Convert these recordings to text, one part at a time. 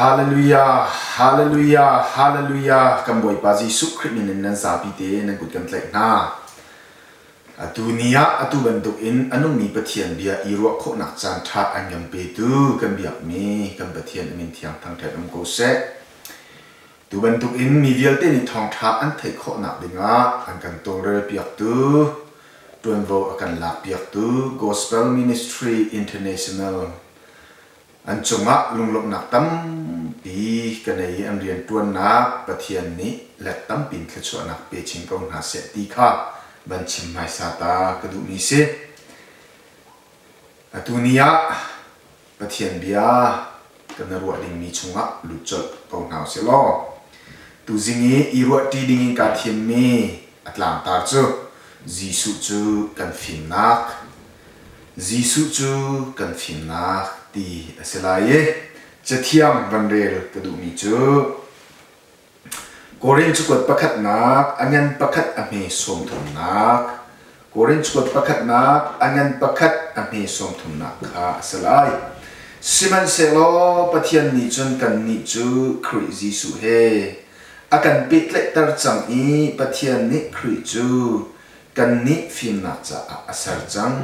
Hallelujah, Hallelujah, Hallelujah. Kan Bawipa Jesuh Khrih min in nan zapi te nan kut kan tlaih hna. Atu ni ah atu bantuk in a nungmi Pathian bia i ruah khawhnak caan ṭha an kan petu kan biakmi kan Pathian a min thiang thangṭhat um ko seh. Tu bantuk in mi vialte nih thawngṭha an theih khawhnak dingah an kan tawlrel piaktu, ṭuanvo a kan lak piaktu Gospel Ministry International an cungah lunglawmhnak tampi ka nei i an rianṭuannak Pathian nih let tampi in thluachuahnak pe chin ko hna seh ti kha van chim hmaisa ta ka duhmi si. Atu ni ah Pathian bia kan i ruah dingmi chungah lut colh ko hna usih law tuzing i i ruahṭi dingin kaa thimmi a tlangtar cu Jesuh cu kan fimnak, Jesuh cu kan fimnak ti a si lai i Cathiang van rel ka duhmi cu Korin cakuat pakhatnak a ngan pakhat a hme sawmthumnak, Korin cakuat pakhatnak a ngan pakhat a hme sawmthumnak kha a si lai. Sihmanhsehlaw Pathian nih cun kannih cu Khrih Jesuh he a kan pehtlaihter cang i Pathian nih Khrih cu kannih fimnak caah a ser cang.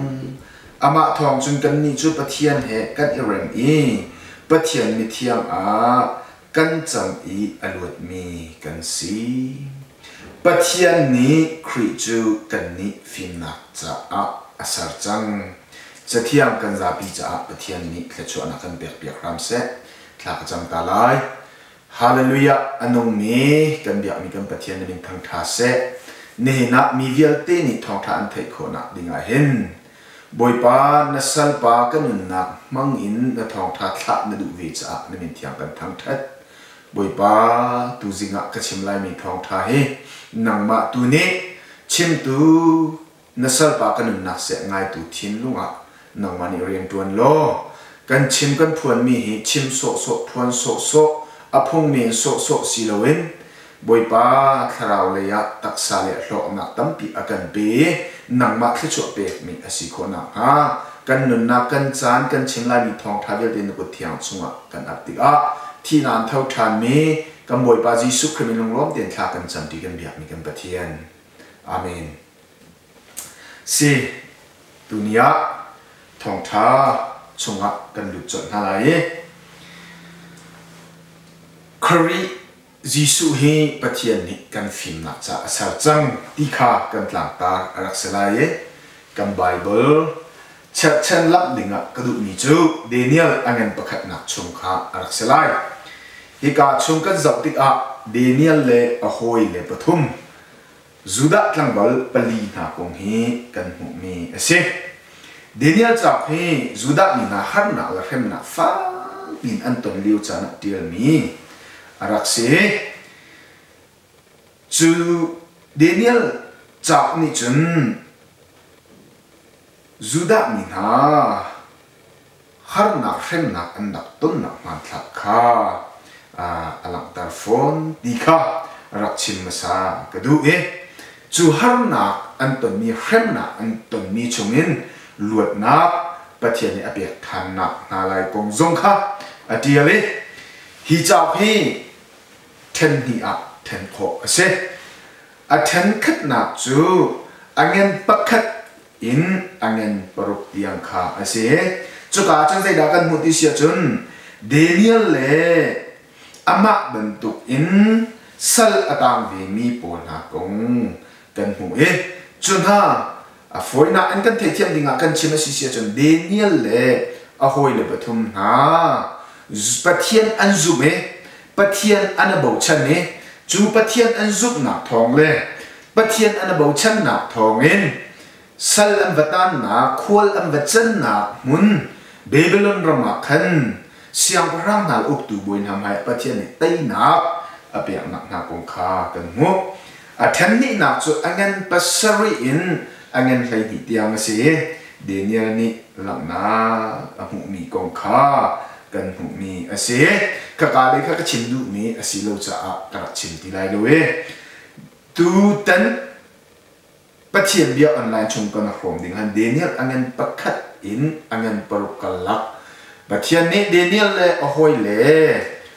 Amah thawng cun kannih cu Pathian he kan i rem i Pathian mithiang ah kan cang i a luatmi kan si. Pathian nih Khrih cu kannih fimnak caah a ser cang. Cathiang kan zapi caah Pathian nih thluachuahnak kan pekpiak hram seh. Thla ka cam ta lai. Hallelujah! A nungmi kan biakmi kan Pathian na min thangṭha seh. Nihin ah mi vialte nih thawngṭha an theih khawhnak dingah hin Bawipa, na salpa ka nunnak hmang in na thawngṭha thlah na duh ve caah na min thiang kan thangṭhat. Bawipa, tuzing ah ka chim laimi thawngṭha hi nangmah tu nih chimtu na salpa ka nunnak seh ngaitu thinlung ah nangmah nih rian ṭuan law kan chim kan phuanmi hi chim sawhsawh phuan sawhsawh a phung men sawhsawh si loin Bawipa thlarau lei ah taksa le hlawknak tampi a kan pe i nangmah thluachuah pekmi a si khawh nakhnga kan nunnak kan caan kan chim laimi thawngṭha vialte na kut thiang chungah kan ap tikah thihnak tho ṭhanmi kan Bawipa Jesuh Khrih min lunglawm tein thla kan camṭi kan biakmi kan Pathian. Amen. Si, tuni ah thawngṭha chungah kan lut colh hna lai i Khrih Jesuh hi Pathian nih kan fimnak caah a ser cang ti kha kan tlangtar a rak si lai i kan Baibal cherhchan lamh dingah ka duhmi cu Daniel a ngan pakhatnak chung kha a rak si lai. Hika chung kan zoh tikah Daniel le a hawile pathum Judah tlangval pali hna kong hi kan hmuhmi a si. Daniel cauk hi Judah mi hna harnak le hremnak fakpi in an ton lio caan ah ṭialmi a rak si. Cu Daniel cauk nih cun Judah mi hna harnak hremnak an rak tonnak hmanthlak kha a langhter fawn ti kha rak chim hmasa ka duh i cu harnak an tonmi hremnak an tonmi chungin luatnak Pathian nih a pek ṭhannak hna lai kong zong kha a ṭial i hi cauk hi ṭhen hnih ah ṭhen khawh a si. A ṭhen khatnak cu a ngen pakhat in a ngen paruk tiang kha a si. Cuka ah cun zeidah kan hmuh ti si ahcun Daniel le amah bantuk in sal a tang vemi pawl hna kong kan hmuh i cu hna a fawinak in kan theihthiam dingah kan chim a si si ahcun Daniel le a hawile pathum hna Pathian an zumh i Pathian an i bochan i cu Pathian an zumhnak thawng le Pathian an i bochannak thawngin sal an va tannak, khual an va cannak hmun Babylon ram ah khan siangpahrang hna le uktu bawi hna hmaiah Pathian nih teinak a peknak hna kong kha kan hmuh. A ṭhen hnihnak cu a ngan pasarih in a ngan 12 tiang a si i Daniel nih langhnak a hmuhmi kong kha kan hmuhmi a si. Khaka lei kha ka chim duhmi a si lo caah ka rak chim ti lai lo i tutan Pathian bia online chung kan hrawm ding han Daniel a ngan pakhat in a ngan paruk karlak Pathian nih Daniel le a hawile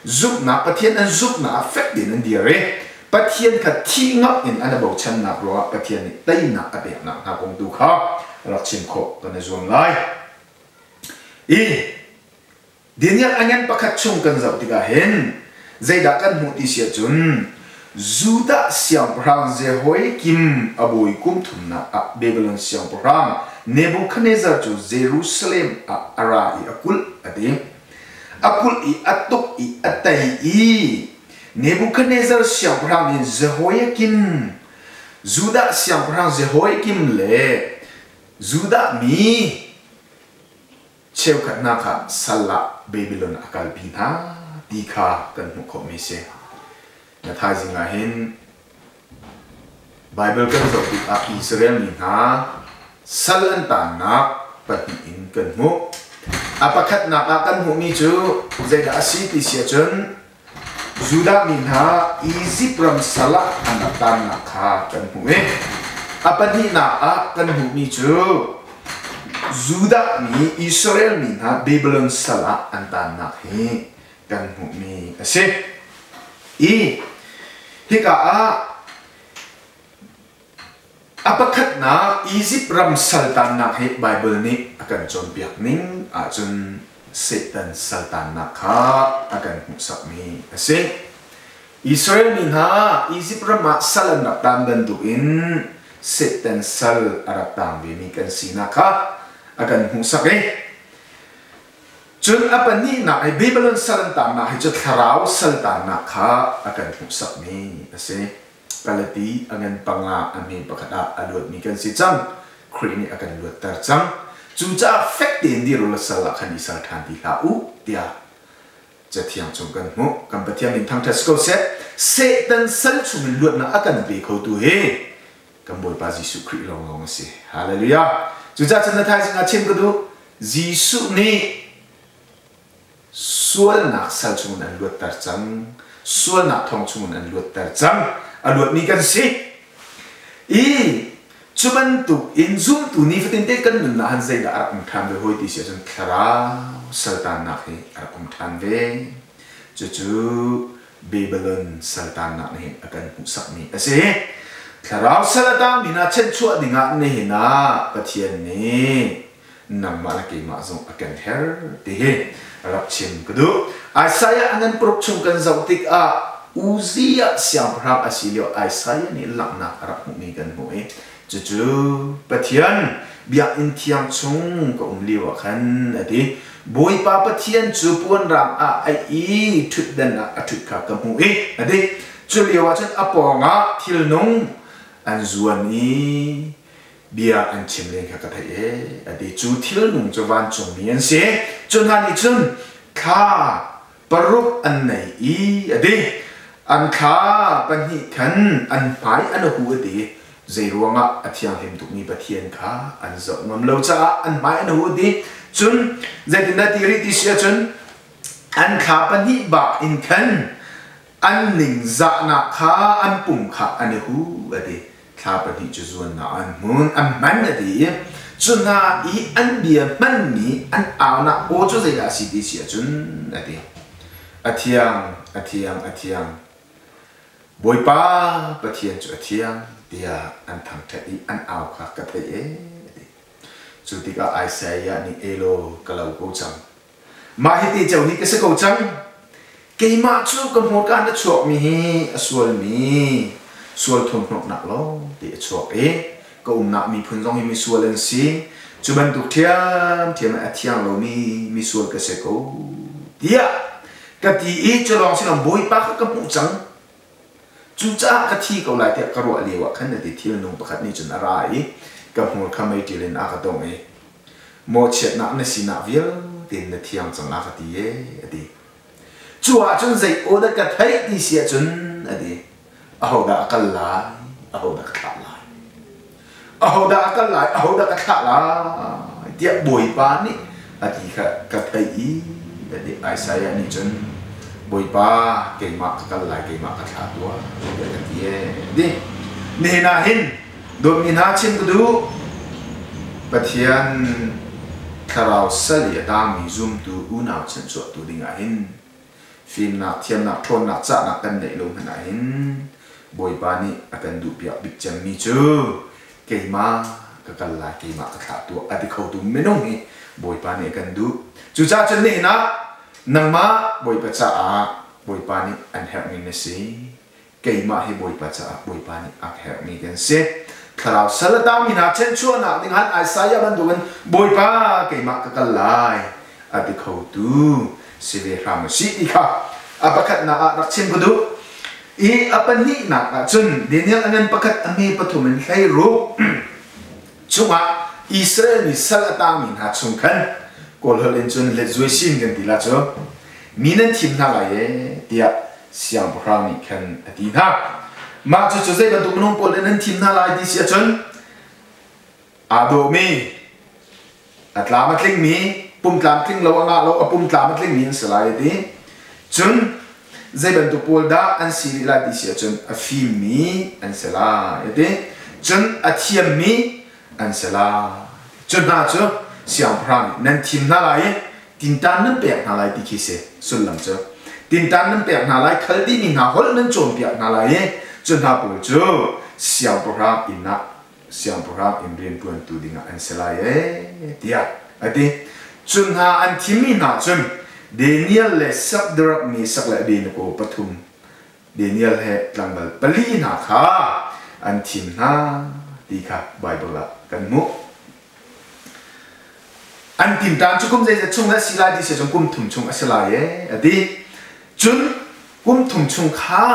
Zumhnak Pathian an zumhnak ah fek tein an dir i Pathian kha thih ngamh in an i bochannak ruangah Pathian nih teinak a peknak hna kong tu kha rak chim khawh kan i zuam lai. I Daniel a ngan pakhat chung kan zoh tikah hin zeidah kan hmuh ti si ahcun Judah siangpahrang Jehoiakim a bawi kum thumnak ah Babylon siangpahrang Nebuchadnezzar cu Jerusalem ah a ra i a kulh a ti. A kulh i a tuk i a tei i Nebuchadnezzar siangpahrang nih Jehoiakim Judah siangpahrang Jehoiakim le Judah mi cheukhat hna kha sal ah Babylon a kalpi hna ti kha kan hmuh khawhmi a si. Na thaizing ah hin Baibal kan zoh tikah Israel mi hna sal an taannak pahnih in kan hmuh. A pakhatnak ah kan hmuhmi cu zeidah a si ti si ahcun Judah mi hna Izipt ram sal ah an rak taannak kha kan hmuh i a pahnihnak ah kan hmuhmi cu Judah mi Israel mi hna Babylon sal ah an taannak hi kan hmuhmi a si. I hika ah A pakhatnak Izipt ram saltannak hi Baibal nih a kan cawnpiak ning ahcun Satan saltannak kha a kan hmuhsakmi a si. Israel mi hna Izipt ram ah sal an rak tan bantukin Satan sal a rak tang vemi kan sinak kha a kan hmuhsak i cun a pahnihnak i Babylon sal an tannak hi cu thlarau sal tannak kha a kan hmuhsakmi a si. Kalati a ngan panga a hme pakhat ah a luatmi kan si cang. Khrih nih a kan luatter cang. Cucaah fek tein dir u law sal ah khan i sal ṭhan ti hlah u tiah Cathiang chung kan hmuh. Kan Pathian min thangṭhat si ko seh. Satan sal chungin luatnak a kan pe khotu hi kan Bawipa Jesuh Khrih lawnglawng a si. Hallelujah. Cucaah cun na thaizing ah chim ka duh. Jesuh nih Sualnak sal chungin an luatter cang. Sualnak thong chungin an luatter cang. A luatmi kan si. I cu bantuk in zumtu nifatin te kan nunnak han zeidah a rak um ṭhan ve hawi ti si ahcun thlarau saltannak hi a rak um ṭhan ve. Cucu Babylon saltannak nih hin a kan hmuhsakmi a si. Thlarau sal a tangmi hna chanchuah dingah nihin ah Pathian nih nangmah le keimah zong a kan her ti hi rak chim ka duh. Isaiah a ngan paruk chung kan zoh tikah Uzziah siangpahrang a si lio Isaiah nih langhnak a rak hmuhmi kan hmuh i cucu Pathian biakinn thiang chung ka um lio ah khan a ti. Bawipa Pathian cu puanrang ah a i ṭhutdan ah a ṭhut kha ka hmuh i a ti. Cu lio ah cun a pawngah thilnung an zuan i bia an chim len kha ka theih ee a ti. Cu thilnung cu vancungmi an si. Cu hna nih cun thla paruk an nei i a ti. An thla pahnih khan an hmai an hu a ti. Zei ruangah a thianghlim tukmi Pathian kha an zoh ngam lo caah an hmai an hu a ti. Cun zeitindah ti rih ti si ahcun an thla pahnih bak in khan an ningzahnak kha an pum kha an i hu a ti. Thla pahnih cu zuannak an hmun an hman a ti i cu hna i an bia hmanmi an aunak aw cu zeidah a si ti si ahcun a ti. A thiang, a thiang, a thiang. Bawipa Pathian cu a thiang tiah an thangṭhat i an au kha ka theih ee a ti. Cu tikah Isaiah nih elaw ka lo ko cang. Mah hi te ceu hi ka si ko cang. Keimah cu ka hmurka na chuakmi hi a sualmi sual thurhnawmhnak lawng te a chuak i ka umnak miphun zong hi misual an si. Cu bantuk ṭhiamṭhiam in a thiang lomi misual ka si ko tiah ka ti i cu lawng si lo Bawipa kha ka hmuh cang. Cucaah ka thi ko lai tiah ka ruah lio ah khan na ti thilnung pakhat nih cun a ra i ka hmur kha meiṭil in a ka dongh i mawhchiatnak na sinak vialte in na thiang cang a ka ti ee a ti. Cu ahcun zei aw dah ka theih ti si ahcun a ti. Ahodah a kal lai, ahodah ka thlah lai. Ahodah a kal lai, ahodah ka thlah lai tiah Bawipa nih a ti kha ka theih i a ti. Isaiah nih cun Bawipa keimah ka kal lai, keimah ka thlah tuah tiah ka ti ee a ti. Nihin ah hin dawtmi hna chim ka duh. Pathian thlarau sal i a tangmi zumtu unau chanchuahtu dingah hin. Fimnak, thiamnak, ṭhawnnak, cahnak kan neih lo hmanh ahhin Bawipa nih a kan duhpiak bik cemmi cu keimah ka kal lai, keimah ka thlah tuah a ti khotu minung hi Bawipa nih a kan duh. Cucaah cun nihin ah nangmah Bawipa caah Bawipa nih an herhmi na si. Keimah hi Bawipa caah Bawipa nih a ka herhmi kan si. Thlarau sal a tangmi hna ṭhenchuahnak ding han Isaiah bantukin Bawipa keimah ka kal lai a ti khotu si ve hram u sih ti kha a pakhatnak ah rak chim ka duh. I a pahnihnak ah cun Daniel a ngan pakhat a hme pathum in 16 chungah Israel mi sal a tangmi hna chung khan Kawlholh in cun let sin kan ti la cu mi nan thim hna lai e tiah siangpahrang nih khan a ti hna. Mah cucu zei bantuk minung pawl nih nan thim hna lai ti si ahcun aa dawhmi, a tlam a tlingmi, pum tlamtling lo a ngah lo, a pum tlam a tlingmi an si lai a ti. Cun zei bantuk pawl dah an si rih lai ti si ahcun a fimmi an si lai a ti. Cun a thiammi an si lai. Cu hna cu siangpahrang nih nan thim hna lai i tintan nan pek hna lai ti khi si sullam cu. Tintan nan pek hna lai, khal dihmi hna holh nan cawnpiak hna lai i cu hna pawl cu siangpahrang inn ah siangpahrang inn rianṭuantu dingah an si lai ee tiah a ti. Cu hna an thimmi hna cun Daniel le Shadrach, Meshach le Abednego pathum Daniel he tlangval pali hna kha an thim hna ti kha Baibal ah kan hmuh. An tinṭan cu kum zeizat chung dah a si lai ti si cun kum thum chung a si lai ee a ti. Cun kum thum chung kha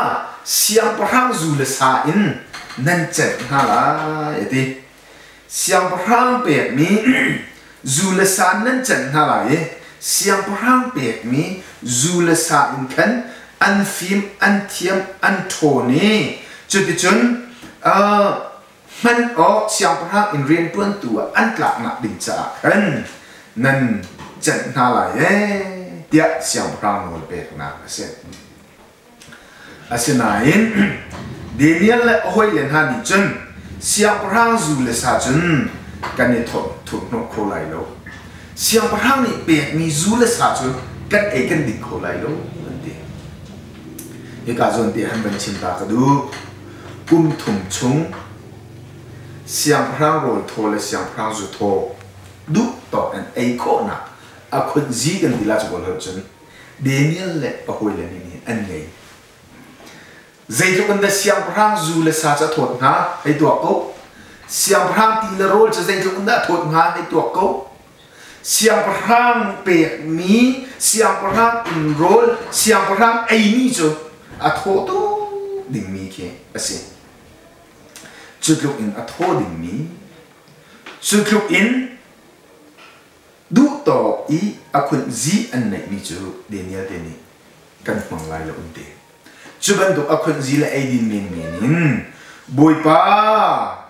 siangpahrang zu le sa in nan celh hna lai a ti. Siangpahrang pekmi zu le sa nan celh hna lai i siangpahrang pekmi zu le sa in khan an fim, an thiam, an ṭhawn i cuticun hman awk siangpahrang in rianṭuantu ah an tlaknak ding caah khan nan cenh hna lai ee tiah siangpahrang nawl peknak a si. Asinain Daniel le a hawile hna nih cun siangpahrang zu le sa cun kan i thurhnawh kho lai lo. Siangpahrang nih pekmi zu le sa cu kan ei kan ding kho lai lo an ti. Hika zawn te han van chim ta ka duh. Kum thum chung siangpahrang rawl thaw le siangpahrang zu thaw duh tawk in ei khawhnak a khunzi kan ti la cu kawl holh cun Daniel le a hawile nih nih an ngei. Zeitluk in dah siangpahrang zu le sa cu a thawt hnga hei tuak ko. Siangpahrang ti le rawl cu zeitluk in dah a thawt hnga hei tuak ko. Siangpahrang pekmi, siangpahrang inn rawl, siangpahrang eimi cu a thaw tuk dingmi khi a si. Cu tluk in a thaw dingmi, cu tluk in duhtawk i a khunhzi an neihmi cu Daniel te nih kan hmang lai lo an ti. Cu bantuk a khunhzi le eidin menmen in Bawipa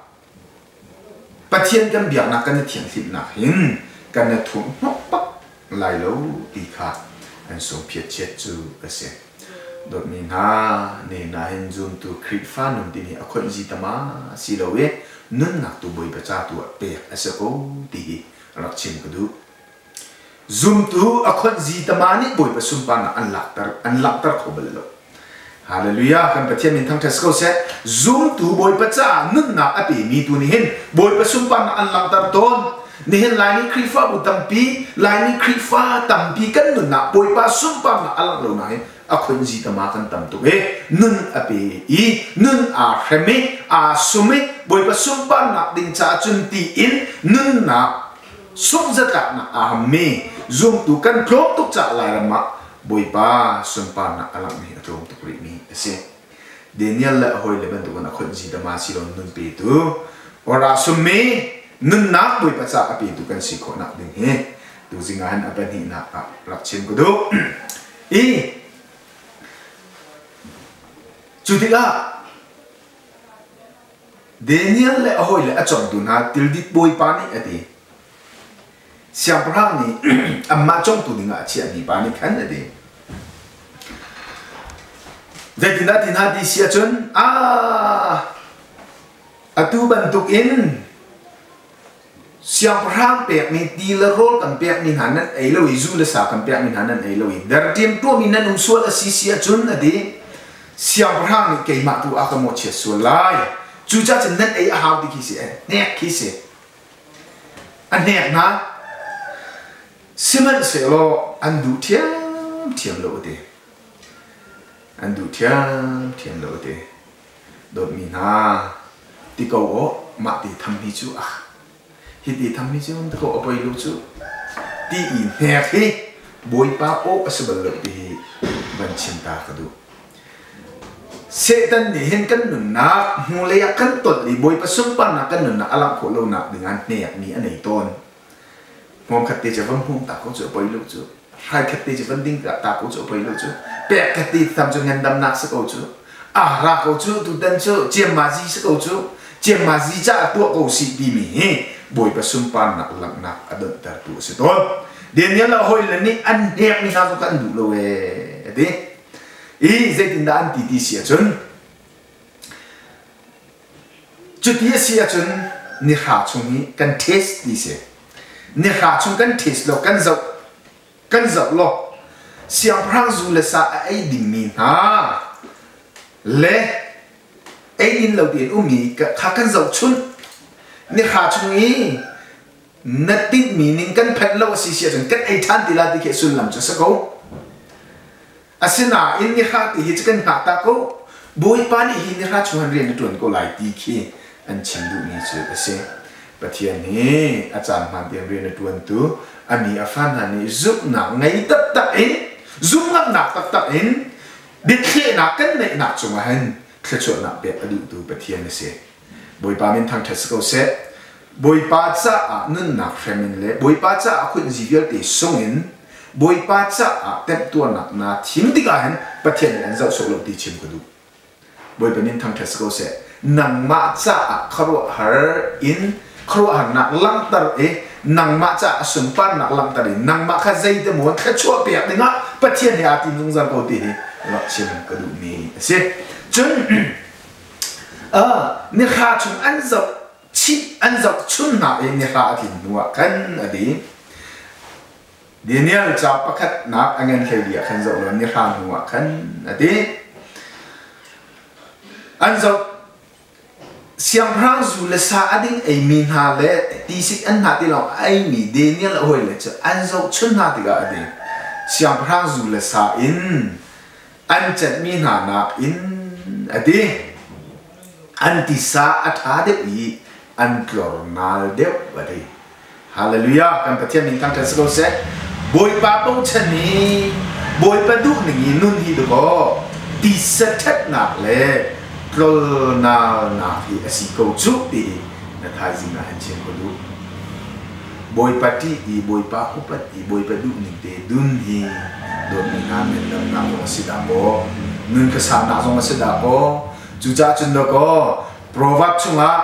Pathian kan biaknak kan i thianghlimnak hin kan i thurhnawmh bak lai lo ti kha an sungphiat chiat cu a si. Dawtmi hna, nihin ah hin zumtu Khrihfa nun timi a khoihzi tama si lo i nunnak tu Bawipa ca tu ah pek a si ko ti hi rak chim ka duh. Zumtu a khonzi tama nih Bawipa sunparnak an lakter an langhter kho bal lo. Hallelujah kan Pathian min thangṭhat si ko seh. Zumtu Bawipa caah nunnak a pemi tu nih hin Bawipa sunparnak an langhter tawn. Nihin Laimi Khrihfabu tampi, Laimi Khrihfa tampi kan nunnak Bawipa sunparnak a langh lo nain a khonzi tama kan tam tuk i nun a pe i nun aa hrem i aa sum i Bawipa sunparnak ding caah cun tiin nunnak Sunghzatlaknak aa hammi zumtu kan tlawm tuk caah Lairam ah Bawipa sunparnak a langhmi a tlawm tuk rihmi a si. Daniel le a hawile bantukin a khonzi dama si lo nun petu, ora summi nunnak Bawipa caah a petu kan si khawhnak ding hi tuzing ah hin a pahnihnak ah rak chim ka duh. I cu tikah Daniel le a hawile a cawngtu hna tildit bawipa nih a ti. Siangpahrang nih anmah cawngtu dingah a chiahmi pa nih khan a ti. Zeitindah ti hna ti si ahcun, aa atu bantukin Siangpahrang pekmi ti le rawl kan pekmi hna nan ei lo i zu le sa kan pekmi hna nan ei lo i derṭiam tuahmi nan um sual a si si ahcun a ti. Siangpahrang nih keimah tu a ka mawhchiat sual lai. Cucaah cun nan ei a hau ti khi si, hnek khi si. A hnek hna. Sihmanhsehlaw an duh ṭhiamṭhiam lo a ti. An duh ṭhiamṭhiam lo a ti. Dawtmi hna, ti ko aw, mah ti tham hi cu ah hi ti tham hi cu ti ko a poi lo cu ti i hnek hi Bawipa aw a si bal lo ti hi van chim ta ka duh. Satan nih hin kan nunnak hnulei ah kan tolh i Bawipa sunparnak kan nunnak a langh khawh lonak ding ah hnekmi a nei tawn. Hmawm khat te cu van hmawm ta ko cu a poi lo cu. Hrai khat te cu van ding ta ko cu a poi lo cu. Pek khat te tam cu ngandamnak si ko cu. Ah ra ko cu tutan cu ciammazi si ko cu. Ciammazi caah tuah ko si timi hi Bawipa sunparnak langhnak a donhtertu a si tawn. Daniel le hawile nih an hnekmi hna zong kha an duh lo ee a ti. I zeitindah an ti ti si ahcun Cuti a si ahcun nihra chung hi kan test ti si. Nihra chung kan test lo, kan zoh, kan zoh law siangpahrang zu le sa a ei dingmi hna le ei din lo tein ummi kha kan zohchunh. Nihra chung i na tinhmi ning kan phanh lo a si si ahcun kan ei ṭhan ti la ti khi sullam cu a si ko. Asinain nihra ti hi cu kan hngah ta ko. Bawipa nih hi nihra chung han rian a ṭuan ko lai ti khi an chim duhmi cu a si. Pathian hi a caan hmaan tein rian a ṭuantu, a mi a fa hna nih zumhnak ngei taktak in, zumhngamnak taktak in biathlehnak kan neihnak cungah hin thluachuahnak pek a duhtu Pathian a si. Bawipa min thangṭhat si ko seh. Bawipa caah nunnak hrem in le Bawipa caah khunzi vialte sung in Bawipa caah temhtuarnak naa thim tikah hin Pathian nih an zoh sawh lo ti chim ka duh. Bawipa min thangṭhat si ko seh. Nangmah caah khuaruahhar in khuaruahharnak langhter i nangmah caah sunparnak langhter i nangmah kha zeite maw thluachuah pek dingah Pathian he aa tim zungzal ko ti hi rak chim ka duhmi a si. Cun Nihra chung an zoh chih an zohchun hna i nihra a tlin hnuah khan a ti. Daniel ca pakhatnak a ngan 14 ah khan zoh law nihra hnuah khan a ti. An zoh siangpahrang zu le sa a ding eimi hna le tisik an hna ti lawng a eimi Daniel a hawile cu an zohchun hna tikah a ti. Siangpahrang zu le sa in an cenhmi hna nakin a ti. An tisa a ṭha deuh i an tlornal deuh a ti. Hallelujah! Kan Pathian min thangṭhat si ko seh. Bawipa bochan i Bawipa duhning i nun hi dakaw tisa ṭhatnak le tlolnalnak hi a si ko cuh ti hi na thaizing ah han chim ko duh. Bawipa ṭih i Bawipa upat i Bawipa duhning te dun hi dawtmi hna ngandamnak zong a si dah kaw, nun khuasaknak zong a si dah kaw, cucaah cun dawkaw Proverb chungah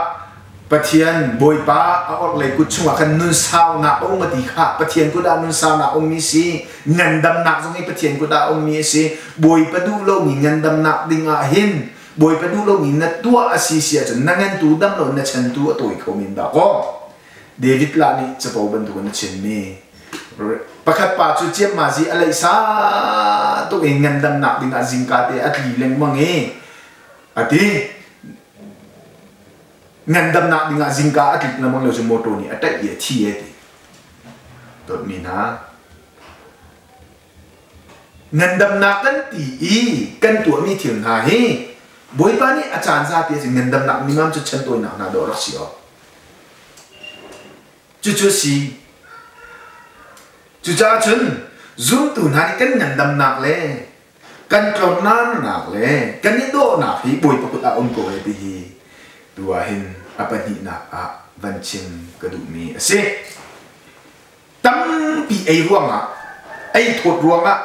Pathian Bawipa a orhlei kut chungah khan nun saunak a um a ti kha Pathian kut ah nun saunak ummi si ngandamnak zong hi Pathian kut ah ummi a si Bawipa duh lomi ngandamnak ding ah hin Bawipa duh lomi na tuah a si si ahcun na ngantu dam lo na chantu a tawi kho men dah kaw David lah nih capo bantukin a chimmi pakhat pa cu ciammazi a leih sa tuk in ngandamnak dingah zingka te a tli lengmang i a ti ngandamnak dingah zingka a tlik lengmang lo cu motor nih a taih i a thi e ti dawtmi hna ngandamnak kan ti i kan tuahmi thil hna hi Bawipa nih a caan zate a ngandamnak ningam cu chan tawinak hna dawh rak si awk Cucu a si. Cucaah cun zumtu hna nih kan ngandamnak le kan tlonnak le kan i dawhnak hi Bawipa kut ah um ko e ti hi tu ah hin a pahnihnak ah van chim ka duhmi a si. Tampi ei ruangah, ei thawt ruangah,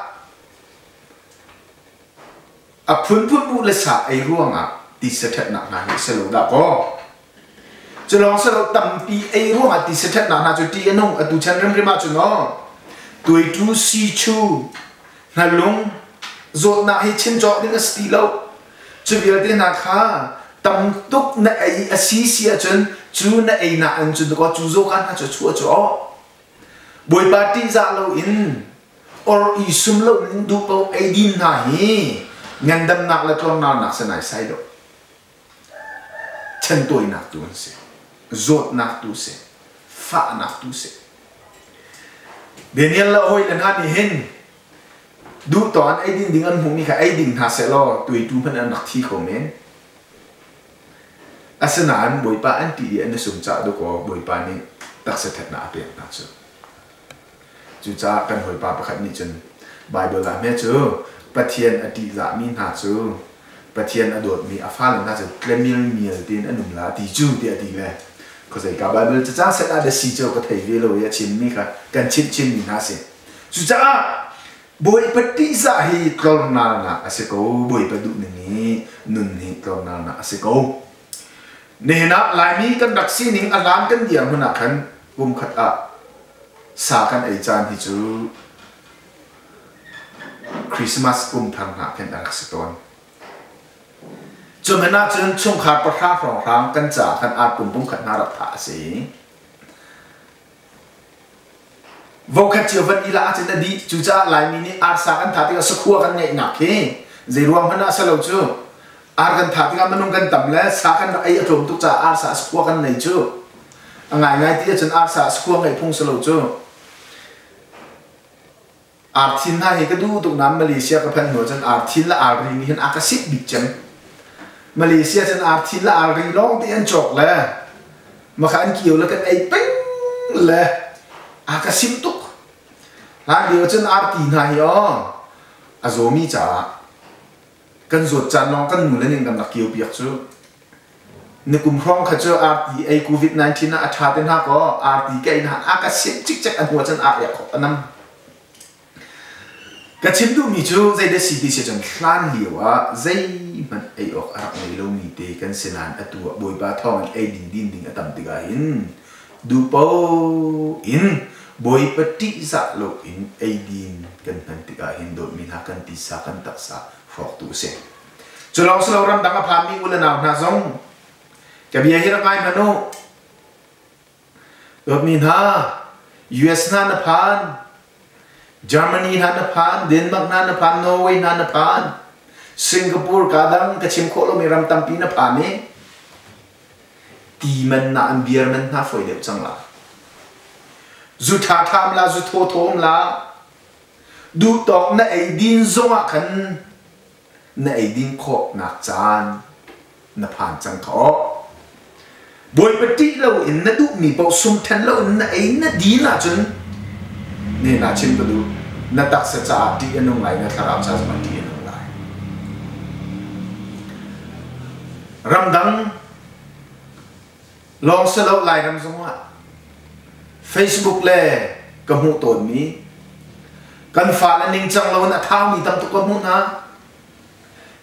a phunphun buh le sa ei ruangah tisa ṭhatnak hna hi a si lo dah kaw. Cu lawng si lo tampi ei ruangah tisa ṭhatnak hna cu ṭih a nung atu chan rimrim ahcun aw tuaitu sichu hnalung zawtnak hi chim cawk ding a si ti lo. Cu vialte hna kha tam tuk na ei a si si ahcun Cu na ei na an cun ko cu zo ka hna cu chuah cu aw. Bawipa ṭihzah loin or i sum lo in duh paoh ei din hna hi ngandamnak le tlornalnak si naisai lo. Chantawinak tu an si. Zawtnak tu si. Fahnak tu si. Daniel le a hawile hna nih hin duh tawk an eidin ding an hmuhmi kha ei ding hna sehlaw tuaitu hmanh an rak thi kho men. Asinain Bawipa an ṭih i an i sum cah dawkaw Bawipa nih taksa ṭhatnak a pek hna cu. Cucaah kan hawipa pakhat nih cun Baibal ah hme cu Pathian a ṭihzahmi hna cu Pathian a dawtmi a fale hna cu tlemilmial tein an um la ti cu tiah a ti le khuazeika Baibal cacang set ah dah si cu ka thei ve lo i a chimmi kha kan chimh chinmi hna a si. Cucaah Bawipa ṭihzah hi tlornalnak a si ko. Bawipa duhning i nun hi tlornalnak a si ko. Nihin ah Laimi kan rak sining a hlan kan dirhmun ah khan kum khat ah sa kan ei caan hi cu Christmas kum thar hna khin a rak si tawn. Cu hmanh ah cun chungkhar pahra hrawnghrang kan caah khan ar pum pum khat hna rak thah a si. Vokhat cio van i lah ahcun a dih. Cucaah Laimi nih arsa kan thah tikah sakhua kan ngeihnak hi zeiruang hmanh ah a si lo cu. Ar kan thah tikah minung kan tam le sa kan rak ei a tlawm tuk caah arsa sakhua kan nei cu. A ngaingai ti ahcun arsa sakhua ngeih phung si lo cu. Arthin hna hi ka duh tuk nain Malaysia ka phanh hnu ahcun arthin le arri nih hin a ka sik bik cem. Malaysia cun arthin le arri lawng te an cawk le maka an kio le kan ei peng le a ka sim tuk. Hlan lio cun arti hna hi aw a zawmi caah kan zawt caan lawng kan nu le ning kan rak kio piak cu. Nikum hrawng kha cu arti ei COVID-19 ah a ṭha te hna kaw arti ka ei hna a ka simh cikcek a hnu ahcun a ek khop a nam. Ka chim duhmi cu zeidah si ti si cun hlan lio ah zeihmanh ei awk a rak ngei lomi te kan si nain atu ah Bawipa thawngin ei ding din ding a tam tikah hin duhpo in Bawipa ṭihzah loin ei din kan hman tikah hin dawtmi hna kan tisa kan taksa hrawktu a si. Cu lawng si lo ramdang a phanmi u le nau hna zong ka bia hi rak ngai hmanh u. Dawtmi hna, US hna na phan, Germany hna na phan, Denmark hna na phan, Norway hna na phan, Singapore ka dang ka chim khawh lomi ram tampi na phan i ti man na an beer man hna foi deuh cang la. Zu ṭha ṭha um la, zu thaw thaw um la, duh tawk na ei din zong ah khan na eidin khawhnak caan na phan cang kha aw. Bawipa ṭih loin na duhmi paoh sumṭhen loin na ei na din ahcun ne na chim ka duh na taksa caah ṭih a nung lai na thlarau ca zongah ṭih a nung lai. Ramdang lawng si lo Lairam zongah Facebook le ka hmuh tawnmi kan fale ningcang loin a thaumi tam tuk ka hmuh hna.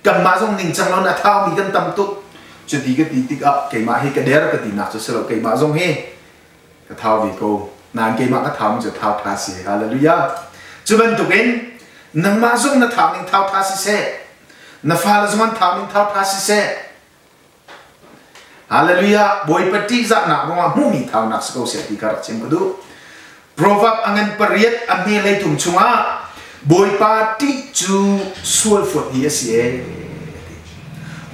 Kanmah zong ningcang loin a thaumi kan tam tuk. Cuti ka ti tikah keimah hi ka der ka tinak cu si lo keimah zong hi ka thau ve ko. Nain keimah ka thaumi cu thau tha si. Hallelujah. Cu bantukin nangmah zong na thau ning thau tha siseh, na fale zong an thau ning thau tha siseh, Hallelujah! Bawipa ṭihzahnak ruangah hmuhmi thaunak si ko seh ti ka rak chim ka duh. Proverb a ngan pariat a hme leitung chungah Bawipa ṭih cu sual fuat hi a si ee.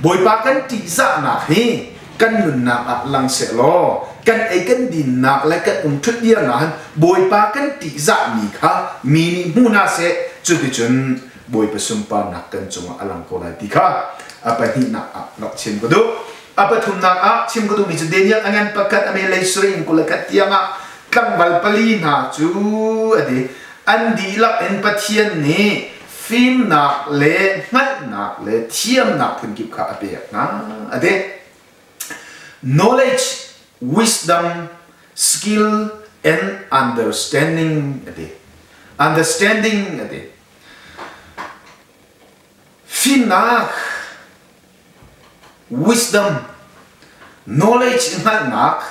Bawipa kan ṭihzahnak hi kan nunnak ah lang seh law kan ei kan dinnak le kan um ṭhut dirnak han Bawipa kan ṭihzahmi kha mi nih hmu hna seh cuticun Bawipa sunparnak kan cungah a lang ko lai ti kha a pahnihnak ah rak chim ka duh. A pathumnak ah chim ka duhmi cu Daniel a ngan pakhat a me lei surin 21 tiangah tlangval pali hna cu a ti. An dihlak in Pathian nih fimnak le hngalhnak le thiamnak phunkip kha a pek hna a ti. Knowledge, wisdom, skill and understanding a ti. Understanding a ti. Fimnak, wisdom, knowledge hngalhnak,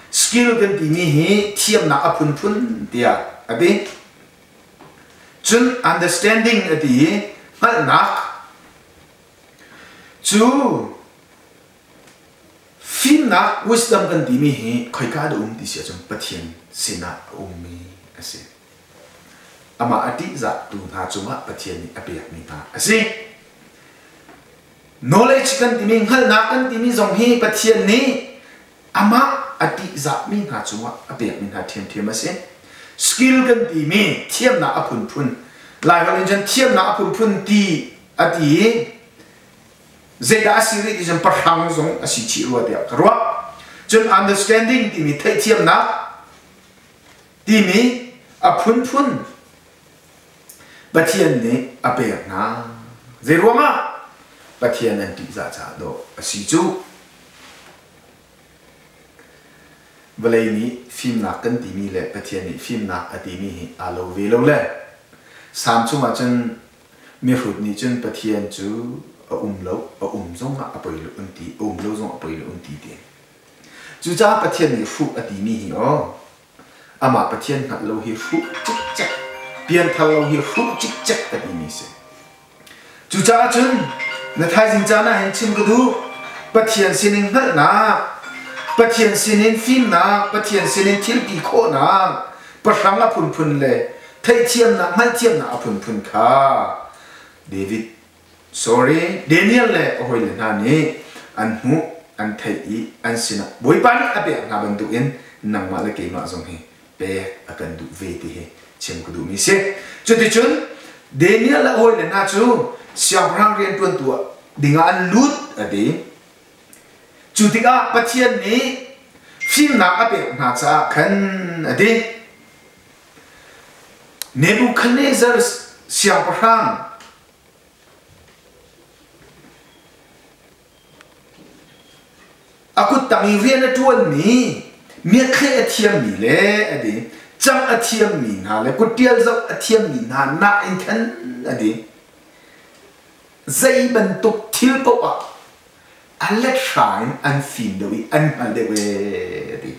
skill kan timi hi thiamnak a phunphun tiah a ti. Cun understanding a ti i hngalhnak cu Fimnak wisdom kan timi hi khoika dah um ti si ahcun Pathian sinah a ummi a si. Amah a ṭihzahtu hna cungah Pathian nih a pekmi hna a si. Knowledge kan timi hngalhnak kan timi zong hi Pathian nih amah a ṭihzahmi hna cungah a pekmi hna ṭhiamṭhiam a si. Skill kan timi thiamnak a phunphun Laiholh in cun thiamnak a phunphun ti a ti i zeidah a si rih ti cun pahrang zong a si chih rua tiah ka ruah. Cun understanding timi theihthiamnak timi a phunphun Pathian nih a pek hna. Zeiruangah? Pathian an ṭihzah caah dawh a si cu. Vawlei nih fimnak kan timi le Pathian nih fimnak a timi hi aa lo ve lo le Salm chungah cun mihrut nih cun Pathian cu a um lo, a um zongah a poi lo an ti, a um lo zong a poi lo an ti ti. Cucaah Pathian nih hruh a timi hi aw Amah Pathian hngalh lo hi hruh cikcek, pianthar lo hi hruh cikcek a timi si. Cucaah cun na thaizing caan ah hin chim ka duh. Pathian sinin hngalhnak, Pathian sinin fimnak, Pathian sinin thilti khawhnak, pahrang a phunphun le theihthiamnak, hngalhthiamnak a phunphun kha David Sorry, Daniel le a hawile hna nih an hmuh, an theih i an sinah Bawipa nih a pek hna bantukin nangmah le keimah zong hi pek a kan duh ve ti hi chim ka duhmi si. Cuticun Daniel le a hawile hna cu siangpahrang rianṭuantu dingah an lut a ti. Cu tikah Pathian nih fimnak a pek hna caah khan a ti. Nebuchadnezzar siangpahrang A kuttang i rian a ṭuanmi, miakhleh a thiammi le a di, cangh a thiammi hna le kutṭial zoh a thiammi hna nakin khan a di. Zei bantuk thil paoh ah a let hra in an fim deuh i an hngal deuh ee a ti.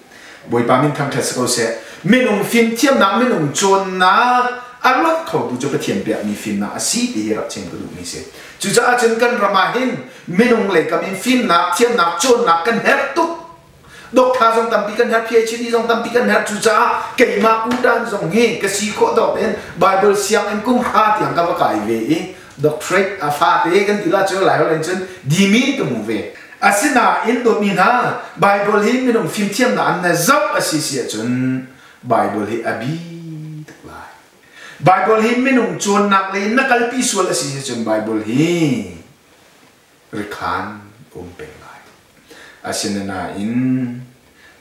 Bawipa min thangṭhat si ko seh. Minung fimthiamnak, minung cawnnak a luat khotu cu Pathian pekmi fimnak a si ti hi rak chim ka duhmi si. Cucaah cun kan ram ah hin minung lei kam in fimnak, thiamnak, cawnnak kan herh tuk. Doctor zong tampi kan herh, PhD zong tampi kan herh. Cucaah keimah utan zong hi ka si khawh tawk tein Bible sianginn kum hra tiang ka va kai ve i doctorate a fate kan ti la cu lai holh in cun dimi ka mu ve. Asinain dawtmi hna, Bible hi minung fimthiamnak an na zoh a si si ahcun Bible hi a bi tuk lai. Bible hi minung cawnnak lei in na kalpi sual a si si ahcun Bible hi rikhan um peng lai. Asinain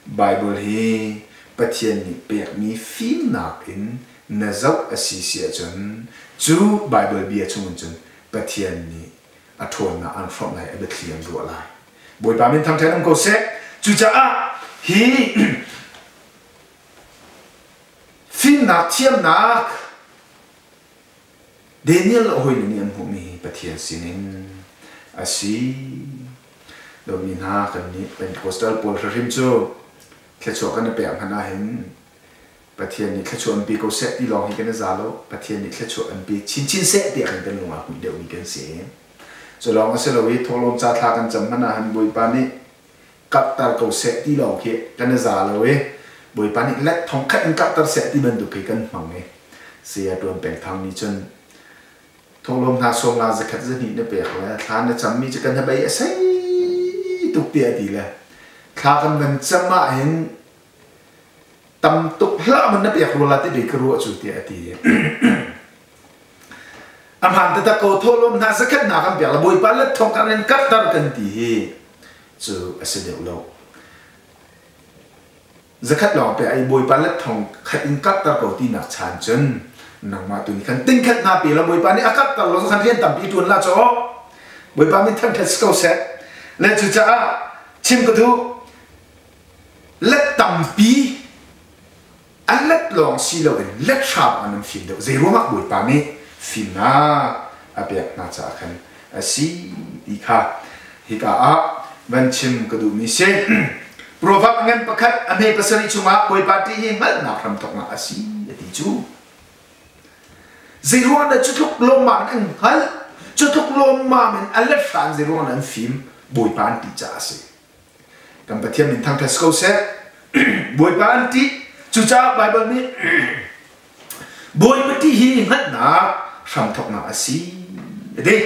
Baibal hi Pathian nih pekmi fimnak in na zoh a si si ahcun cu Baibal bia chungin cun Pathian nih a ṭhawnnak an hrawmh lai, a biathli an ruah lai. Bawipa min thangṭhat um ko seh. Cucaah hi fimnak thiamnak Daniel a hawile nih an hmuhmi hi Pathian sinin a si. Dawtmi hna kan nih Pentecostal pawl hrim cu thluachuah kan i pek hmanh ahhin Pathian nih thluachuah an pe ko seh ti lawng hi kan i za lo. Pathian nih thluachuah an pe chinchin seh tiah kan kan lung aa hmuih deuhmi kan si. Cu lawng a si lo i thawhlawm ca thla kan cam hmanh ahhin Bawipa nih karhter ko seh ti lawng khi kan i za lo i Bawipa nih let thong khat in karhter seh ti bantuk khi kan hmang i saya Tuan Peng Thang nih cun thawhlawm hna sawm nga zakhat zahnih na pek le thla na cammi cu kan hnabei a sei tuk tiah a ti le thla kan van cam ah hin tam tuk hlah man na pek rua la ti bei ka ruah cu tiah a ti. A hmaan taktak ko thawhlawm hna zakhat hna kan pek la Bawipa let thong kan in karhter kan ti hi cu a si deuh lo. Zakhat lawng pe ai Bawipa let thong khat in karhter ko tinak chan cun nangmah tu nih khan tingkhat hna pe la Bawipa nih a karhter lo khan rian tampi ṭuan la caw Bawipa min thangṭhat si ko seh. Le cucaah chim ka duh let tampi a let lawng si loin let hram an an fim deuh zeiruangah Bawipa nih fimnak a pek hna caah khan a si ti kha hika ah van chim ka duhmi si Proverb ngan pakhat a hme pasarih chungah Bawipa ṭih hi hngalhnak hramthawknak a si a ti cu zeiruang dah cu tluk lawmmam in an hngalh cu tluk lawmmam in a let hran zeiruang dah an fim Bawipa an ṭih caah a si. Kan Pathian min thangṭhat si ko seh. Bawipa an ṭih. Cucaah Baibal nih Bawipa ṭih hi hngalhnak hramthawknak a si a ti.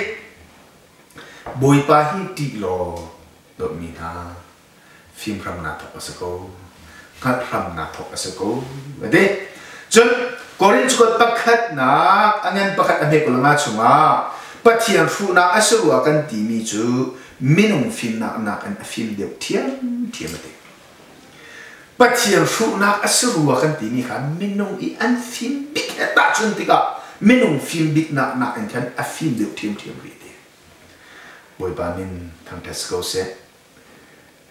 Bawipa hi ṭih law dawtmi hna fimhram naa thawk a si ko. Hngalh hram naa thawk a si ko a ti. Cun Korinth cakuat pakhatnak a ngan pakhat a hme kul chungah Pathian hruhnak a si rua kan timi cu minung fimnak nakin a fim deuh ṭhiamṭhiam a ti. Pathian hruhnak a si rua kan timi kha minung i an fim bik he tahchun tikah minung fim biknak nakin khan a fim deuh ṭhiamṭhiam rih ti. Bawipa min thangṭhat si ko seh.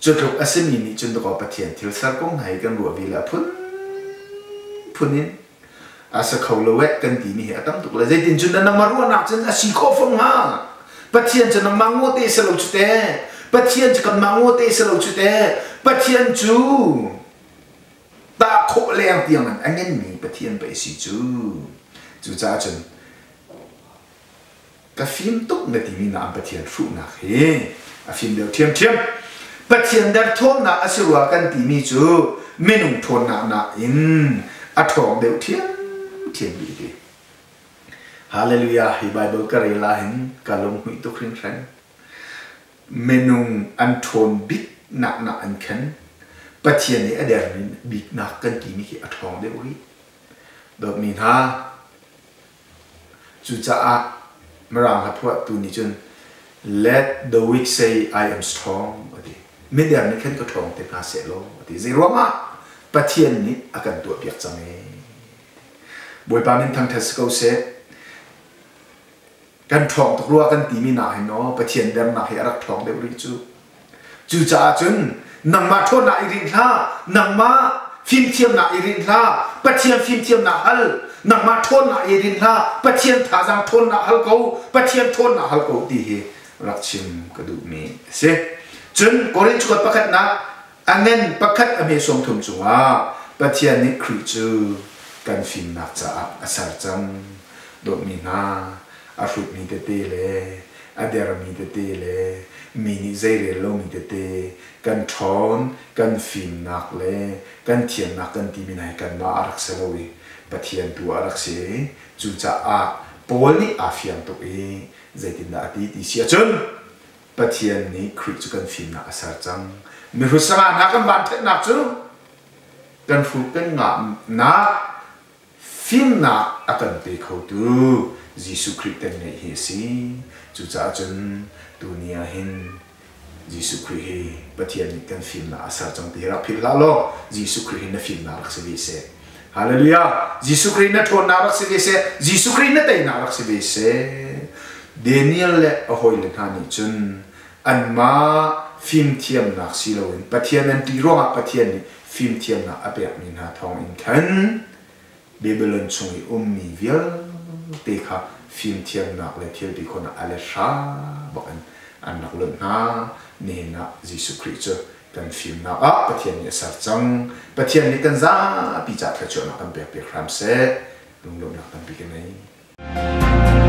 Cu tluk a simi nih cun dakaw Pathian thil ser kong hna hi kan ruah ve le a phunphun in a si kho lo eh kan timi hi a tam tuk le zeitin cun na nangmah ruahnak cun a si khawh fom hnga Pathian cu nangmah ngaw te si lo cu te Pathian cu kanmah ngaw te si lo cu te Pathian cu tah khawh leng tiang in a ngenmi Pathian pei si cu cucaah cun Ka fim tuk na timi na Pathian hruhnak hi a fim deuh ṭhiamṭhiam. Pathian derthawmnak a si rua kan timi cu minung ṭhawnnak nakin a ṭhawng deuh ṭhiamṭhiam rih ti. Hallelujah hi Bible ka rel ahhin ka lunghmuih tuk hringhran. Minung an ṭhawn bik nak nak an khen. Pathian nih a dermi biknak kan timi khi a ṭhawng deuh rih. Dawtmi hna, Cucaah Mirang hlaphuahtu nih cun let the weak say I am strong a ti. Mider nih khan ka ṭhawng te hna sehlaw a ti. Zeiruangah Pathian nih a kan tuahpiak cang ee. Bawipa min thangṭhat si ko seh. Kan ṭhawng tuk rua kan timi nak hin aw Pathian dernak hi a rak ṭhawng deuh rih cu. Cucaah cun nangmah ṭhawnnak i rinh hlah, nangmah fimthiamnak i rinh hlah, Pathian fimthiamnak hal, nangmah ṭhawnnak i rinh hlah, Pathian thazaang ṭhawnnak hal ko, Pathian ṭhawnnak hal ko ti hi rak chim ka duhmi a si. Cun Korinth cakuat pakhatnak a ngan pakhat a hme 30 cungah Pathian nih Khrih cu kan fimnak caah a ser cang. Dawtmi hna, a hrutmi tete le a dermi tete le mi nih zeirel lomi tete kan ṭhawn, kan fimnak le kan thiamnak kan timi hna hi kanmah a rak si lo i Pathian tu a rak si. Cucaah Paul nih aa fiang tuk i zeitindah a ti ti si ahcun Pathian nih Khrih cu kan fimnak a ser cang. Mihrut sangah hna kan vanṭhatnak cu kan hruh kan ngahnak fimnak a kan pe khotu Jesuh Khrih kan ngeih hi a si. Cucaah cun tuni ah hin Jesuh Khrih hi Pathian nih kan fimnak a ser cang ti hi rak philh hlah law Jesuh Khrih hi na fimnak rak si ve seh. Hallelujah! Jesuh Khrih na ṭhawnnak rak si ve seh. Jesuh Khrih na teinak rak si ve seh. Daniel le a hawile hna nih cun anmah fimthiamnak si loin Pathian an ṭih ruangah Pathian nih fimthiamnak a pekmi hna thawngin khan Babylon chung i ummi vialte kha fimthiamnak le thilti khawhnak a let hra bak in an rak lonh hna. Nihin ah Jesuh Khrih cu kan fimnak ah Pathian nih a ser cang. Pathian nih kan zapi ca thluachuahnak kan pekpiak hram seh. Lunglawmhnak tampi ka ngei.